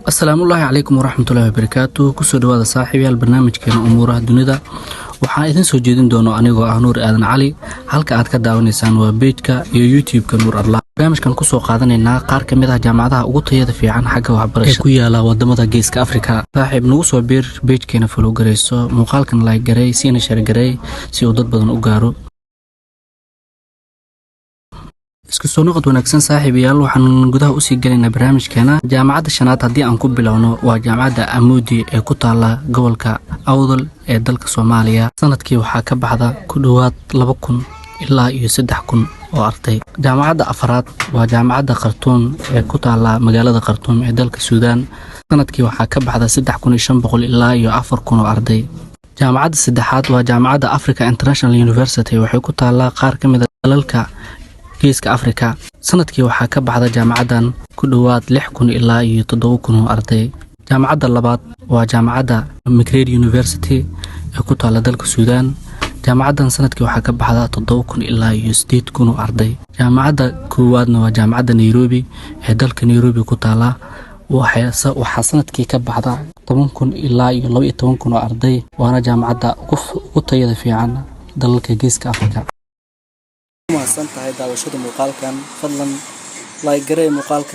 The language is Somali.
Asalaamullaahi calaykum waraxmatullahi wabarakaatu. Kusoo dhawaada, saaxiibayaal, barnaamijkeena Umuuraha Dunida. Waxaan idin soo jeedin doono anigoo ah Nuur Aadan Cali. Halka aad ka daawanaysaan waa page-ka iyo YouTube-ka Nuur Arla. Barnaamijkan kusoo qaadanaynaa qaar ka mid ah jaamacadaha ugu tayada fiican xagga waxbarasha ee ku yaala wadamada Geeska Afrika. Saaxiib, nagu soo biir page-keena, follow garayso, muuqaalkan like garay, siina share garay si uu dad badan u gaaro. Isku soo noqod wanaagsan, saaxiibayaal. Waxaan gudaha usii gelaynaa barnaamijkeena. Jaamacadda shanaad haddii aan ku bilowno waa Jaamacadda Amuudi ee ku taala gobolka Awdal ee dalka Soomaaliya. Sanadkii waxaa ka baxda ku dhowaad 2000 ilaa iyo 3000 oo arday. Jaamacadda afaraad waa Jaamacadda Khartuum ee ku taala magaalada Khartuum ee dalka Suudaan. Sanadkii waxaa ka baxda 3500 ilaa iyo 4000 oo arday. Jaamacadda saddexaad waa Jaamacadda Africa International University. Waxay ku taalaa qaar ka mid a dalalka Geeska Afrika. Sanadkii waxaa ka baxda jaamacaddan ku dhowaad 6000 ilaa iyo 7000 oo arday. Jaamacadda labaad waa Jaamacadda Makerere University ee ku taala dalka Suudaan. Jaamacaddan sanadkii waxaa ka baxda 7000 ilaa iyo 8000 oo arday. Jaamacadda koowaadna waa Jaamacadda Nairobi ee dalka Nairobi ku taala. Waxaa sanadkii ka baxda 10,000 ilaa iyo 12,000 oo arday, waana jaamacadda ugu tayada fiican dalalka Geeska Afrika. Mahadsan tahay daawashada muuqaalkan. Fadlan like garee muuqaalka.